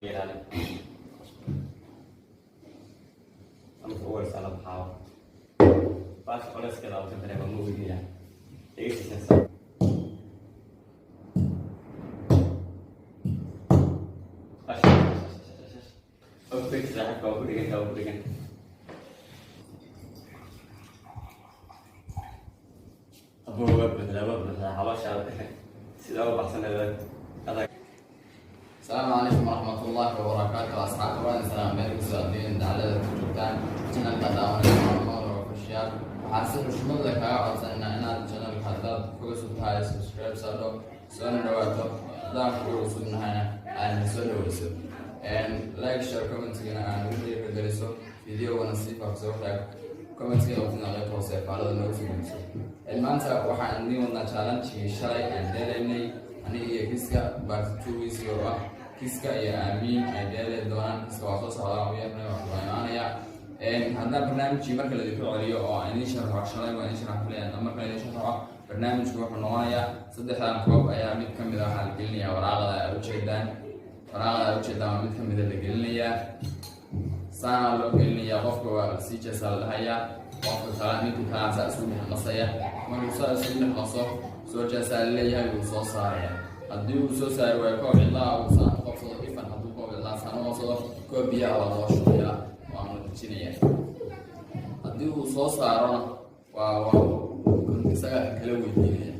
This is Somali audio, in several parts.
Ilaali. Marka ugu horeysa la baxaabo. Baasha culeyskeeda waa ka dareema, ma weydiiyaa. Iga sii. Waa ku dhegta saaxiibka, waa ku dheganta, waa ku dhegan. Abuu, waa buuxdaa, waa buuxdaa xabaashaada. Sidaa u baxsaneed adag. Asalaamu calaykum waraxmatullaahi wabarakaatu. Asxaabta, waan salaam meel kasoo adduunyada dacalada ku joogtaan. Channelka daawanaysa Cumar Official. Waxaan si xushmad leh kaaga codsanaa inaad channelka, haddaad ku cusub tahay, subscribe saadho, soona dhawaato. Haddaan kugu cusubnahayna, aadna soo dhaweyso, like, share, commentigana aan ugu dhiirigeliso, videogana sii faafiso, waxaa commentiga qabtina qaybta hoose ee faalada noogu soo geliso. Maanta waxaan idiin wadnaa challenge-gii shalay aan dheelaynay aniga iyo Kiska, part 2 oo ah Kiska iyo Aamiin ay dheeli doonaan. Kiska waa soo socdaa, u yeernay, waa imaanaya. Haddana barnaamijkii marka laidinku celiyo oo aan idiin sharaxo, shalay waa idiin sharax filaya, haddana marka laidin sharaxo, barnaamijku wuxuu noqonayaa saddexdan koob ayaa mid ka mid a waxaa la gelinayaa waraaqda ay ujeedaan. Waraaqda ay ujeedaan waa mid ka mida la gelinayaa, saana loo gelinayaa. Qofka waa sii jeesaa la dhahayaa, qofka kale, ninka kalena saa isku dhex qasaya. Markuu saa isku dhex qaso, soo jeesaa laleeyahay, wuu soo saaraya. Haddii uu soo saari waayo, koob cidlaa uu saan ku qabsado ifan, hadduu koob cidlaa saan u qabsado, koob biyaha waa loo shubayaa, waana la dejinayaa. Haddii uu soo saarona, waa isaga kala weydiinaya.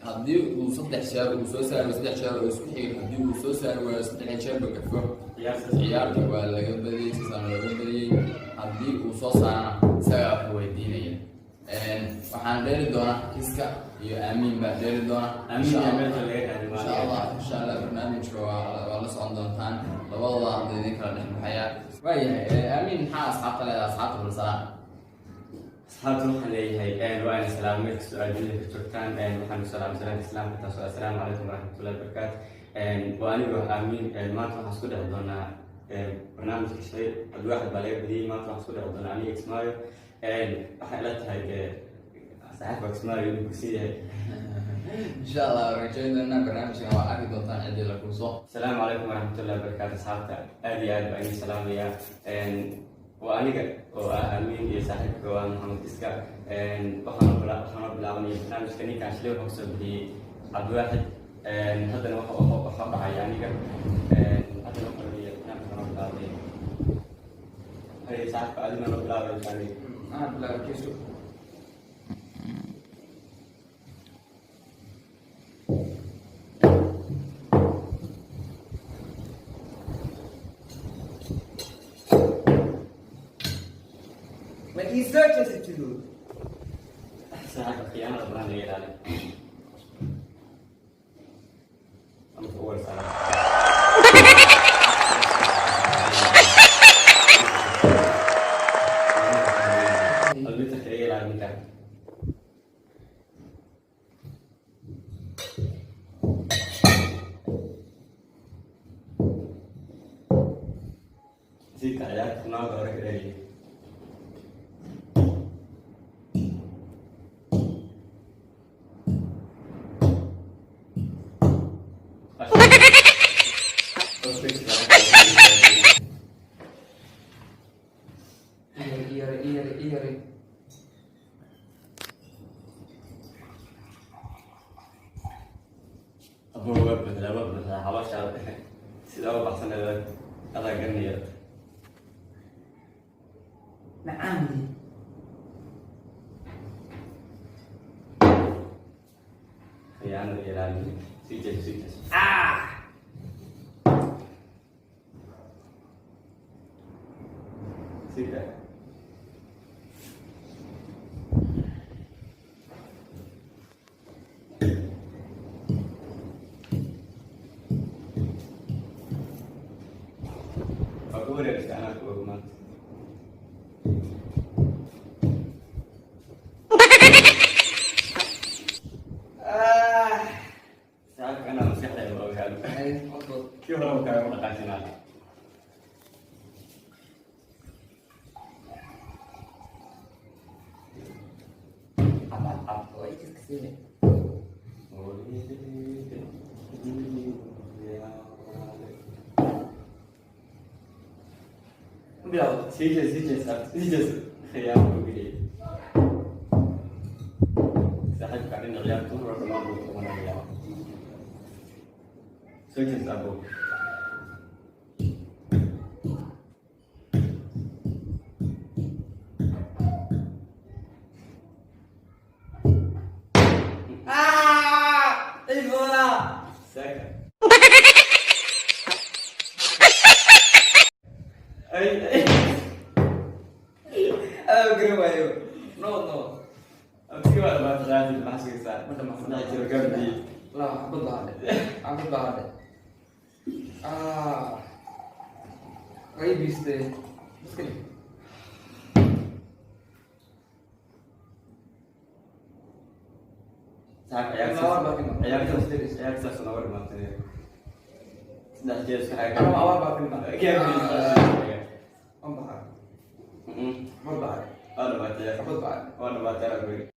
Haddii uu saddex jeer uu soo saari waayo, saddex jeer oo isku xiga haddii uu soo saari waayo, saddex jeerba gafo, ciyaarta waa laga badiyey, sisaana looga badiyey. Haddii uu soo saarana, isagaa wax weydiinaya. Waxaan dheeli doonaa Kiska iyo Aamiin baa dheeli doona. Amiin yaa meesha laga raadi. Insha Allah, insha Allah, barnaamijka waa la socon doontaan. Labadooda hadda idin kala dhex baxaya. Waayahay, Aamiin, maxaa asxaabta leedahay? Asxaabta balsalaan. Asxaabta waxaan leeyahay waa ina salaam meel kastoo aad dunida ka joogtaan. Waxaanu salaam salaamka islaamka, taas oo assalaamu calaykum waraxmatullahi wabarakaatu. Waa anigoo Aamiin. Maanta waxaan isku dhexi doonaa barnaamijka shalay Cabdiwaaxid baa laga badiyey. Maanta waxaan isku dhexi doonaa aniga Kismaayo. Waxay ila tahay saaxiibka Kismaayo inuu kusin yahay. Insha Allah, waan rajayn doonaa. Barnaamijkan waa arki doontaan ciddii la kuuso. Asalaamu calaykum waraxmatullahi wabarakaatu. Asxaabta, aad iyo aad baan idin salaamayaa. Waa aniga oo ah Amiin iyo saaxiibka waa Maxamed Kiska. Waxaana bilaabanaya barnaamijka. Ninkaan shalay wuxuu kasoo bixiyey Cabdiwaaxid, haddana waxa dhacay aniga. Haddana wuxuu leeyahay barnaamijka noo bilaabay. Haye saaxiibka, adina noo bilaabay aniga. Anaa bilaabay, Kiisu. Ma ii soo jeesatido? Saaxiibka, khiyaanada badan laga ilaali. Marka ugu horeysa almitarka iga ilaali ninkaan. Siidka ciyaarta Ronaldo hore ka dhaliyay. Iyare, iyare, iyare, iyare. Abuu, waa buuxdaa, waa buuxdaa xabaashaada. Sidaa u baxsaneed adaa garanaya. Macaan wey. Khiyaanada ilaali. Sii jeeso, sii jeeso. Ah! Sii daa. Waa ku wareertay, anaa ku og maanta. Ah! Saaxiibka, anaa maskaxdayda waa ogaado. Ay, qofkood. Kii horeba kaaga dhaqaajinaa. Cab, cab, cab. Waa ii kaskasiine. Ma bilaawdo. Sii jees, sii jees, sii jees. Khiyaamo ku geliyay. Saaxiibka dhinac ciyaarta wuxuu dhammaan buu qabanayaa. Soo jees, abo. Ah! Ciid badanaa. Saaka. Ay, ay. Adaa garan waayo. No, no. Abtiga waa dhamaatay ciyaartii, maxaa sugaysaa? Ma dhammaan. Saddex jiro gabadhii. Laba xabad baa hadhay. Xabad baa hadhay. Ah. Way biistay. Iska dhig. Saaxiib, Abaar baa ka iman. ciyaartaas nooga dhamaatay. Saddex jeer isku xigta. Anama abaar baa ka iman. Gabadhii. Waan baxay. Xabad baa hadhay. Waa dhamaatay. Xabad baa hadhay. Waa dhamaatay, rag.